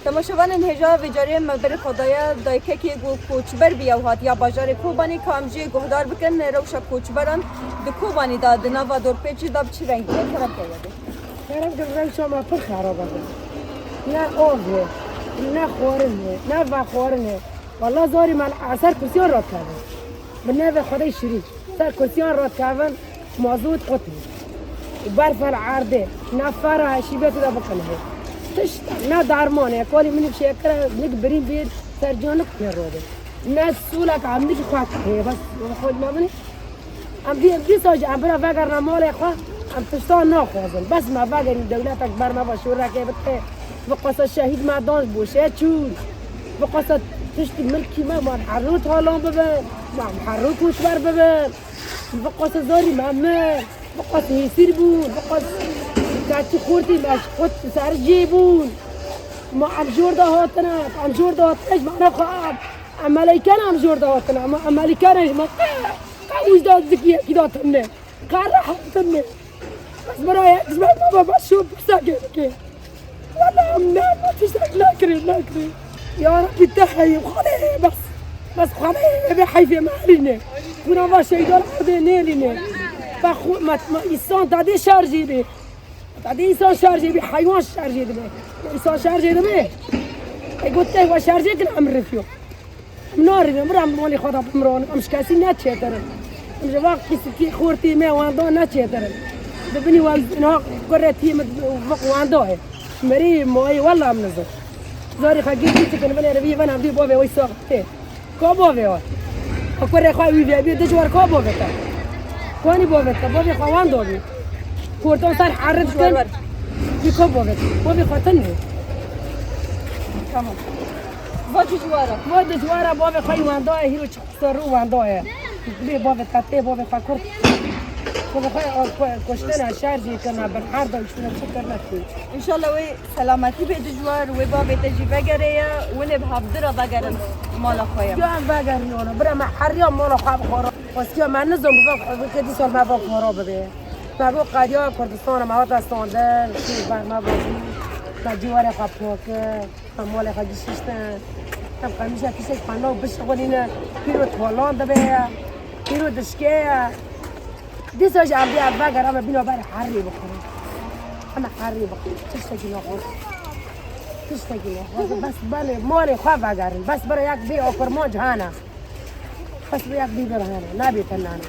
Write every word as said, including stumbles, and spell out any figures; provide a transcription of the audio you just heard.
Temaşevanên hêja, vê carê me berê xwe daye dayikekê ku koçber bûye û hatiye bajarê Kobanê, ka em jê guhdar bikin rewşa koçberan di Kobanê de, di nava dorpêçê de bi çi rengî ye. Kerem ke were. Kerem ke rewşa me pir xerab e. Ne av e, ne xwarin e, ne vexwarin e. Walla zarî me li ser kursiyan radikevin. Bi navê Xwedê şirî. Ser kursiyan radikevin, mazot qutî. Û berf li erdê, ne fera hişîbetê de biqinihê. Tişt ne dermanê, kolî min şekere nik birîn bî, ser ciyan nik pê rode. Ne sûlek em nik xwe heye, bes xwe me binî. Em dî, em dîsa jî em bira vegerine malê xwe, em tiştan naxwazin. Bes me vegerîn dewletek ber me ve şûrekê bike. Bi qasa şehîd me dan ji bo şehîd çûn. Bi qasa tiştî milkî me, me herû talan bibin. Me herû koçber bibin. Bi qasa zarî me mir. Bi qasa hêsîr bûn. Bi qasa keçî xortî me ji xwe ser jê bûn. Ma em jor de hatine, em jor de hatine, ji me xwe em, em meleyken em jor de hatine, ma em meleyken ji me qe, qe wijda zikî yekî de tune, qe rehet tune. Bes bira yek ji me baba bes şo pirsa gereke. Wala em ne, ma tiştek nakirin, nakirin. Ya Rabbi te heyî, Xwedê bes. Bes Xwedê vê heyfê me erîne. Kuna va şeydan erdê nêrîne. Bes xwe, ma, ma, însan dadê şerjî bê. Tadî însan şerjê bî, heywan şerjê dibe. Însan şerjê dibe. Ê got te wa şerjê kin em rifiyo. Em narivin, bira em malê xwe da bimron, em ji kesî ne çêtir in. Em ji va qîsikî xortî me wenda ne çêtir in. Di binî we na kurê tî min wenda ye. Merî mayî wela em nizin. Zarî xwe gî gî tikin vine rivî vena vî bavê wî saxtê. Ka bavê wa? Ka kurê xwe wî vê bî dijwar ka bavê te? Kanî bavê te? Bavê xwe wan dabî. Kortan ser herin dikin. Wî ka bavê te? Bavê xwe tin bû. Tamam. Va dijwara. Va dijwara bavê xwe wanda ye, hîro çi sor û wanda ye. Bê bavê te tê, bavê xwe kurt. Bavê xwe, xwe kuştene, şerjê kirine, bin her da kuştene, çi kirine tê. Înşallah wê Selametî bê dijwar, wê bavê te jî vegerê ye, winê bi hevdira vegerin mala xwe ye. Ya em vegerin ona, bira me heriya mala xwe bi xwe re. Xwestiya me nizam bi vak, bi kedî sor me vak xwe re bibe. Me bo qediya Kurdistana me hate standin, şî ber me bo jî. Me cîwarê xwe pok kir, me malê xwe gişiştin. Em qemîşa kişek xwe nav bişixulîne, pîro tolan dibe ye, pîro dişke ye. Dîsa jî em bî ev veger, em bîna ber herî bixwin. Em herî bixwin. Tiştekî naxwaz. Tiştekî naxwaz. Bes belê malê xwe vegerin. Bes bira yek bê okurmanc hene. Bes bira yek bî bir hene. Nabê te nane.